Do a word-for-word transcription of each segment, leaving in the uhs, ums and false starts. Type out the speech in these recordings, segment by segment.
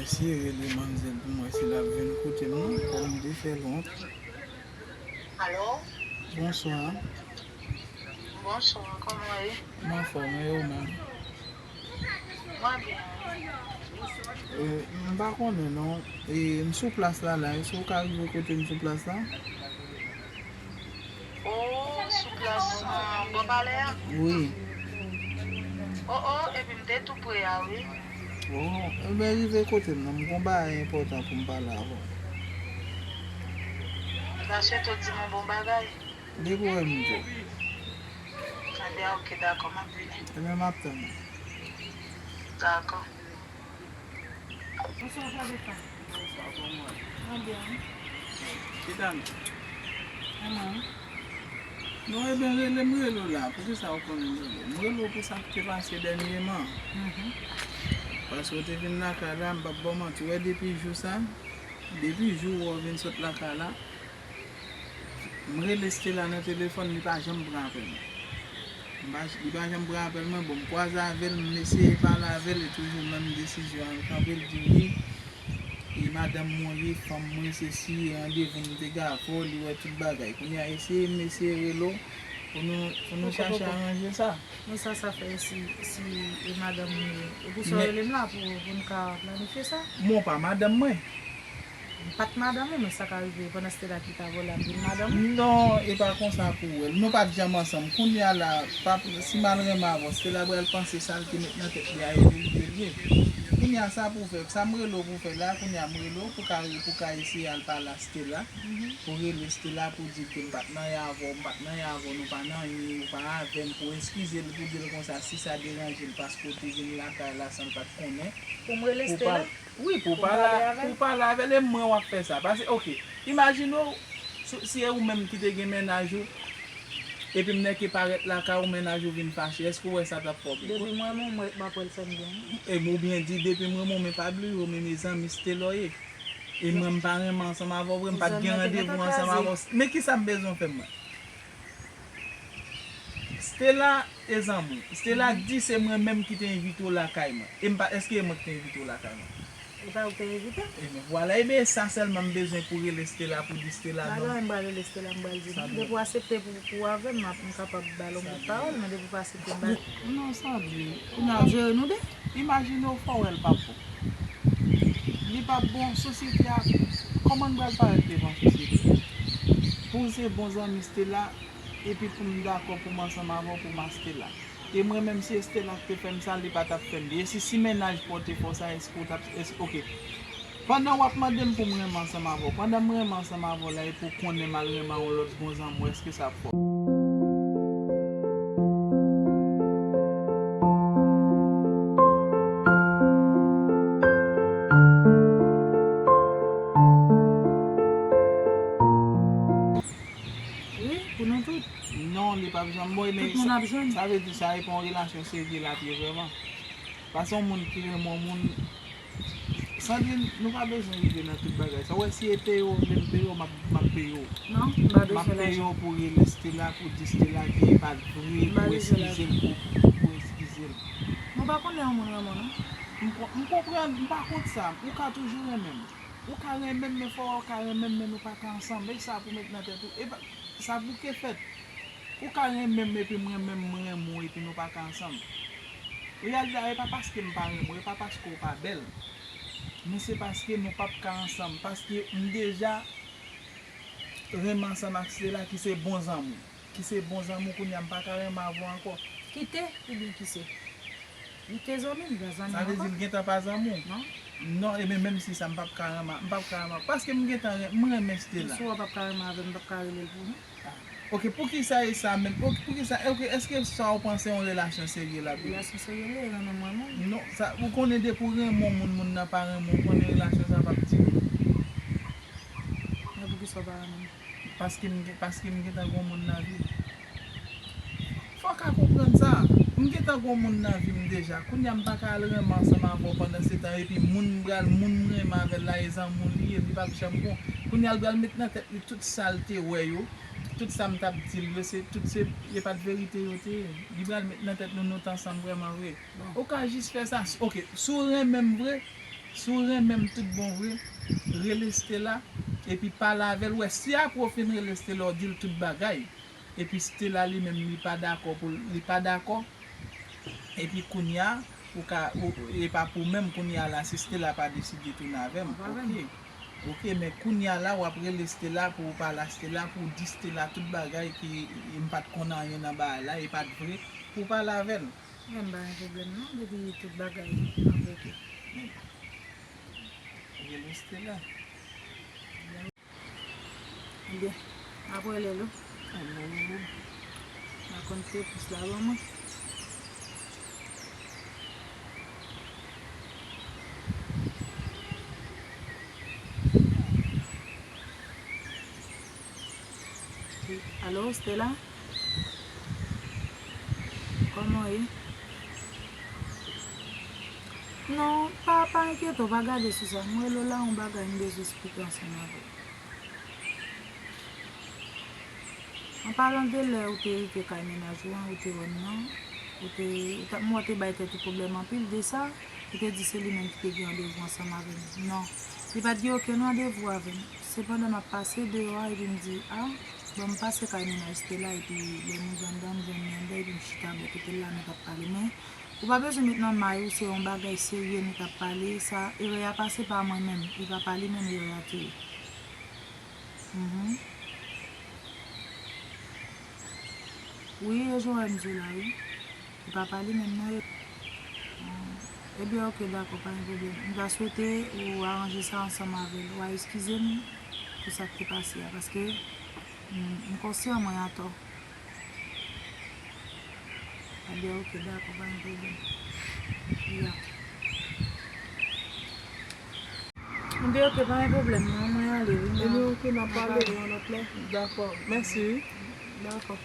Eseye rele manmzèl pou m wè si l ap vin kote m non, kòm m te fè l wont. Alo? Bonswa. Bonswa, kòman w ye? M anfòm, e ou menm? Mwen byen. E, m pa konnen non. E, m sou plas la la. Èske w ka rive kote m sou plas la? O, sou plas, ah, bò palè a? Wi. O, o, epi m te tou pre a, wi. O, ebyen rive kote m non, m gon bagay enpòtan pou m pale avè w. M ta swete w di m yon bon bagay. Depi w wè m di w. Ebyen, ok, dakò, m ap vini. Ebyen, m ap tann ou. Dakò. Bonswa, Flaveka. Bonswa, kòman w ye? Mwen byen, wi. Ki tan? Mwen. Non, ebyen, rele m rele w la. Poukisa w konnen m rele w? M rele w pou sa k te pase dènyèman. Mhm. Paske w te vin lakay la, m p ap ba w manti. W wè depi jou sa, depi jou w wè w vin sot lakay la, m rele Stella nan telefòn, li pa janm pran apèl mwen. M pa, li pa janm pran apèl mwen. Bon, m kwaze avè l, m eseye pale avè l, e toujou menm desizyon an l kanpe, l di wi, e madanm mwen ye, fanm mwen, sesi, e randevou m te gen avè w, li wè tout bagay. Kounye a, eseye, m eseye rele w pou nou, pou nou chache aranje sa. Men sa, sa fè si, si e madanm ou ye. E pou sa w rele m la pou, pou n ka planifye sa? Bon, pa madanm mwen. M pa t madanm ou, men sa ka rive pandan Stella kite avè w la, m vin madanm ou? Non, e pa konsa pou w wè l. Nou pa t janm ansanm. Kounye a la, pa, si m al renmen avè w, Stella pral panse sa l te met nan tèt li a, e verite l ye. Kounye a, sa pou w fè, sa m rele w pou w fè la, kounye a, m rele w pou w ka, pou w ka eseye al pale a Stella, pou w rele Stella pou w di l ke m pa t nan anyen avè w, m pa t nan anyen avè w, nou pa nan anyen, ou pa avè m, pou w eskize l, pou w di l konsa, si sa deranje l, paske w te vin lakay la san l pa t konnen. Pou m rele Stella? Wi, pou w pale avè l. Pou w pale avè l, e mwen w ap fè sa. Paske, ok, imajine w, si, si e ou menm ki te gen mennaj ou, epi m nèke parèt lakay ou, mennaj ou vin fache, èske w wè sa t ap fè w byen? Depi m renmen w, mwen, m ap wè l fè m byen. E oubyen di, depi m renmen w, men pa bliye w, men mezanmi, Stella w ye. E mwen, m pa renmen ansanm avè w vre, m pa t gen randevou ansanm avè w. Men kisa m bezwen fè mwen? Stella e zanmi w. Stella di se mwen menm ki te envite w lakay mwen. E m pa, èske e mwen ki te envite w lakay mwen? E pa ou ki te envite? Ebyen, vwala. Ebyen, e sa sèlman m bezwen pou rele Stella, pou di Stella non. Alò, m pral rele Stella, m pral di non. Depi w aksepte pou, pou w avè m, m ap, m kapab ba l yon bout pawòl, men depi w pa aksepte, m ba l. Non, sa di, kounye a, jere nou de. Imajine w fè w wè l p ap bon. Li p ap bon, sosyete a, kòman n pral parèt devan sosyete a? Pou w se bon zanmi Stella, epi pou m dakò pou m ansanm avè w, pou m a Stella. E mwen menm, si Stella ki te fè m sa, li pa t ap fè m li. E si, si mennaj pa w te fè w sa, èske w t ap, èske, ok. Pandan w ap mande m pou m renmen ansanm avè w, pandan m renmen ansanm avè w la, epi w konnen m al renmen a yon lòt bon zanmi w, èske sa ap fè w? Wi, pou nou tout. Non, li p ap janm bon, men tout moun ap jwenn. Sa vle di sa e pa yon relasyon serye l ap ye vrèman. Paske yon moun ki renmen yon moun, Sandrine, nou pa bezwen rive nan tout bagay sa. Ou wè si e peye w, vle m peye w, m ap, m ap peye w. Non, m pa bezwen lajan. M ap peye w pou rele Stella, pou di Stella ke e pa t vre, pou eskize l, pou, pou eskize l. Nou pa konnen yon moun renmen w, non. M kon-, m konprann, m pa kont sa. Ou ka toujou renmen m. Ou ka renmen m, men fò w ka renmen m, men nou pa ka ansanm. E sa pou met nan tèt ou. E pa, sa bouke fèt. Ou ka renmen m, epi m renmen m, m renmen w, epi nou pa ka ansanm. Reyalite a, e pa paske m pa renmen w, e pa paske w pa bèl. Men se paske nou p ap ka ansanm. Paske m deja renmen ansanm ak Stella ki se bon zanmi w. Ki se bon zanmi w, kounye a m pa ka renmen avè w ankò. Kite oubyen ki se? Li te zanmi m, li pa zanmi m ankò. Sa vle di l gentan pa zanmi w? Non. Non, ebyen menm si sa, m p ap ka renmen, m p ap ka renmen, paske m gentan ren-, m renmen Stella. Si w p ap ka renmen avè m, m p ap ka rele l pou nou. Ah. Ok, poukisa e sa menm? Ok, poukisa, ok, èske sa w panse yon relasyon serye l ap ye? Relasyon serye l ye, renmen m renmen w. Non, sa, ou konnen depi w renmen yon moun, moun nan pa renmen w, ou konnen relasyon sa p ap dire. Men poukisa w pa renmen m? Paske m gen, paske m gentan gen yon moun nan vi m. Fò w ka konprann sa. M gentan gen yon moun nan vi m deja. Kounye a m pa ka al renmen ansanm avè w pandan se tan, epi moun m pral, moun m renmen avè l la, e zanmi w li ye, li p ap janm bon. Kounye a l pral met nan tèt li tout sa l te wè yo, tout sa m t ap di l yo, se, tout se, e pa t verite yo te ye. Li pral met nan tèt nou, nou t ansanm vrèman vre. Ou ka jis fè sa. Ok, si w renmen m vre, Si w renmen m tout bon vre, rele Stella, epi pale avè l, wè si apre w fin rele Stella, w di l tout bagay, epi Stella li menm li pa dakò pou l, li pa dakò, epi kounye a, ou ka, ou, e pa pou menm kounye a la, si Stella pa deside tounen avè m, oke. Oke, men kounye a la, w ap rele Stella pou w pale a Stella, pou w di Stella tout bagay ki m pa t konn anyen nan bagay la, e pa t vre, pou w pale avè l. Men m pa gen pwoblèm non, depi tout bagay ap oke. Rele Stella. Ebyen, m ap rele l wi. Mwen konn se plis la ban mwen. Alo, Stella? Kòman w ye? Non, pa, pa enkyete w, pa gade sou sa. M rele w la, yon bagay m bezwen eksplike ansanm avè w. An palan de lè ou te rive kay mennaj ou an, ou te wè m nan, ou te, ou t ap, m wè w te bay tèt ou pwoblèm anpil de sa, ou te di se li menm ki te gen randevou ansanm avè m. Non, li pa t gen okenn randevou avè m. Sepandan, m ap pase deyò a, epi m di, a, bon, m pase kay mennaj Stella, epi lè m rive anndan, m jwenn li anndan, epi m chita bò kote l la, nou t ap pale. Men, ou pa bezwen met nan may ou, se yon bagay serye nou t ap pale, sa, erè a pase pa mwen menm, e pa pa li menm erè a te ye. Mhm. Wi, e jan w wè m di w la, wi. E pa pa li menm, non, e. Ebyen, oke, dakò, pa gen pwoblèm. M ta swete ou aranje sa ansanm avè l. W a eskize m pou sa k te pase a, paske m, m konsyan mwen atò. Ebyen, oke, dakò, pa gen pwoblèm. Ya. Ebyen, oke, pa gen pwoblèm, non, mwen ale, wi, mwen. Ebyen, oke, n ap pale yon lòt lè. Dakò, mèsi, wi. Dakò.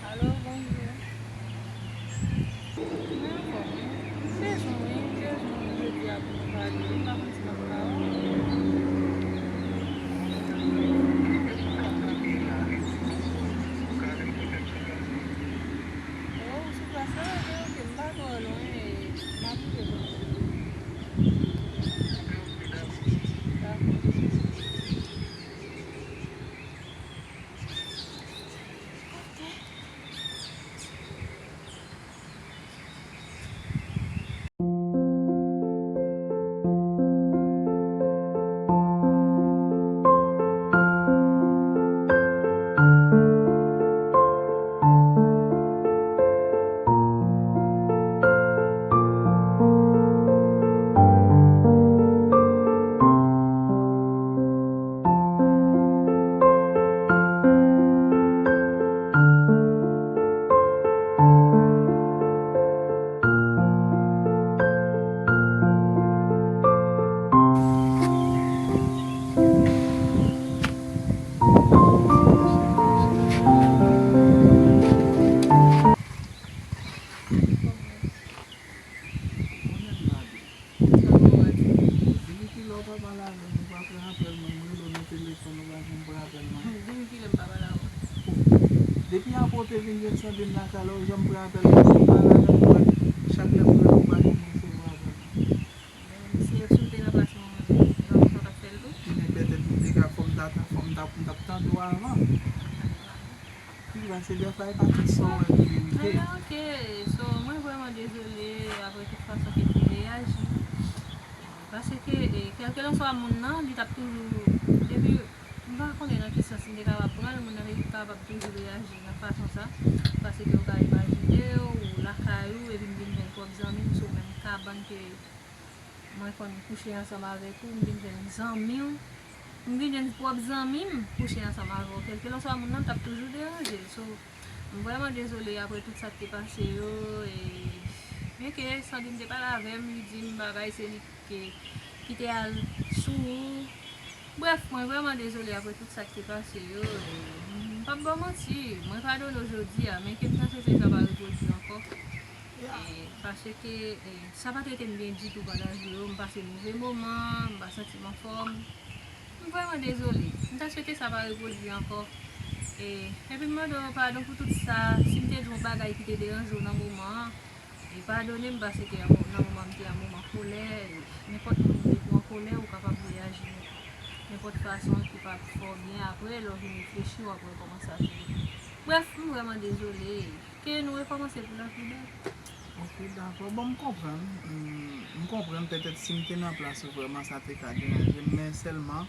Alo, bonjou. Mwen anfòm, wi. M bezwen w, wi, m bezwen w jodi a pou nou pale, wi, m pa konn si m ap ka wè w. Oh, ou sou plas la? Oke, oke, m pa twò lwen, e, m ap rive kounye a. Dakò. Ou konnen m pa byen. Sa w ap di? Depi kilè w pa pale avè m, ou pa pran apèl mwen, m rele w nan telefòn, ou pa janm pran apèl mwen. Depi kilè m pa pale avè w? Depi apre w te vin jwenn Sandrine lakay la, ou janm pran apèl mwen, si w pale avè m, ou pa, chak lè m rele w, ou pa janm resevwa apèl mwen. Men, si, si m te nan plas mwen, mwen, jan sa w t ap fè l tou? Ki men pètèt m te ka, fò m ta, fò m ta, m t ap tande w avan. Wi, paske dèfwa, e pa tout sa w wè ki verite. Ebyen, oke. So, mwen vrèman dezole apre tout fason ke m te reyaji. Paske, e, kèlkelanswa moun nan, li t ap toujou, depi, m pa konnen nan ki sans m te kapab pran l, moun nan te kapab toujou reyaji nan fason sa. Paske w ka imajine w lakay ou, epi m vin jwenn pwòp zanmi m sou menm kabann ke mwen konn kouche ansanm avèk ou, m vin jwenn zanmi w, m vin jwenn pwòp zanmi m kouche ansanm avè w. Kèlkelanswa moun nan, m t ap toujou deranje l. So, m vrèman dezole apre tout sa k te pase yo, e byenke Sandrine te pale avè m, li di m bagay se li ki, ki te al sou ou. Brèf, mwen vrèman dezole apre tout sa k te pase yo, e m p ap ba w manti, mwen padone w jodi a, men ke m ta swete sa pa repwodui ankò. E, paske, e, sa pa t rete m byen ditou pandan jou yo, m pase move moman, m pa santi m anfòm. M vrèman dezole. M ta swete sa pa repwodui ankò. E, epi m mande w padon pou tout sa. Si m te di w yon bagay ki te deranje w nan moman an, e padone m paske nan moman m te an moman kolè, e nenpòt moun m te pran an kolè, ou kapab reyaji nenpòt fason ki pa fè w byen. Apre, lè w vin reflechi, w ap wè kòman sa te ye. Brèf, m vrèman dezole. Ke nou rekòmanse pou nan pi bèl. Ok, dakò. Bon, m konprann. M, m konprann, petèt si m te nan plas ou, vrèman, sa te ka deranje m, men sèlman,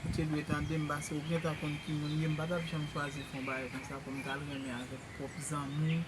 ou te dwe tande m, paske ou gentan konn ki moun m ye, m pa t ap janm chwazi fè yon bagay konsa pou m t al renmen avèk pwòp zanmi w,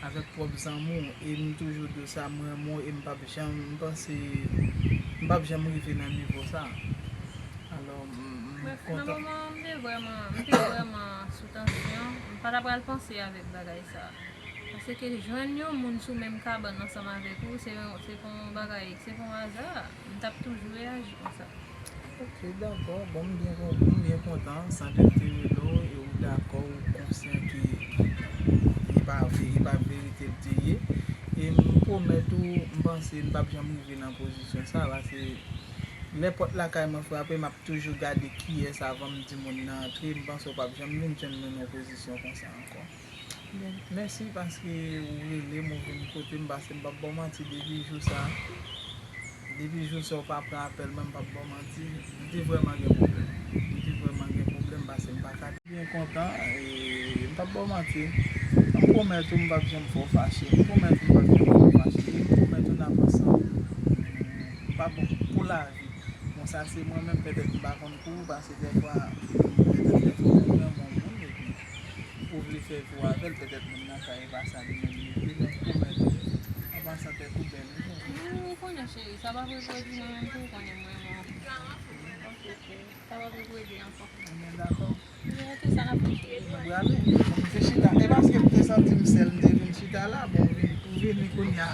avèk pwòp zanmi w, e m toujou di w sa, m renmen w, e m p ap janm, m panse, m p ap janm rive nan nivo sa. Alò, m, m Brèf, nan kontan. Moman an, m te vrèman, m te vrèman sou tansyon, m pa t ap pral panse avèk bagay sa. Paske jwenn yon moun sou menm kabann ansanm avèk ou, se, se pa yon bagay, se pa yon aza. M t ap toujou reyaji konsa. Ok, dakò. Bon, m byen kon-, m byen kontan, Sandrine te rele w, e ou dakò, ou konsyan ke e pa ve-, e pa verite l te ye. E m pwomèt ou, m panse m p ap janm rive nan pozisyon sa, paske lè pòt lakay mwen frape, m ap toujou gade kiyès avan m di moun nan antre. M panse w p ap janm vin jwenn mwen nan yon pozisyon konsa ankò. Bon, mèsi paske ou rele m, ou vin kote m, paske m p ap ba w manti, depi jou sa, depi jou sa ou pa pran apèl mwen, m p ap ba w manti, m te vrèman gen pwoblèm. M te vrèman gen pwoblèm, paske m pa ka byen kontan, e m p ap ba w manti. M pwomèt ou m p ap janm fè w fache. M pwomèt ou m p ap janm fè w fache. E m pwomèt ou n ap ansanm. M p ap, pou lavi. Bon, sa se mwen menm, petèt m pa konn pou ou, paske dèfwa, petèt dèfwa ou renmen yon moun, epi ou vle fè vi w avè l, petèt moun nan ka e pa sa li menm li vle, men m pwomèt ou, an pasan tèt ou bèl, wi, cheri. Wi, ou konnen, cheri, sa p ap repwodui, mwen menm tou, ou konnen mwen, mwen. Ok, ok. Sa p ap repwodui ankò. Ebyen, dakò. Ebyen, ok, sa n ap fè, cheri. Mwen prale. Bon, m te chita. E paske m te santi m sèl, m te vin chita la. Bon, ou vin, ou vini kounye a.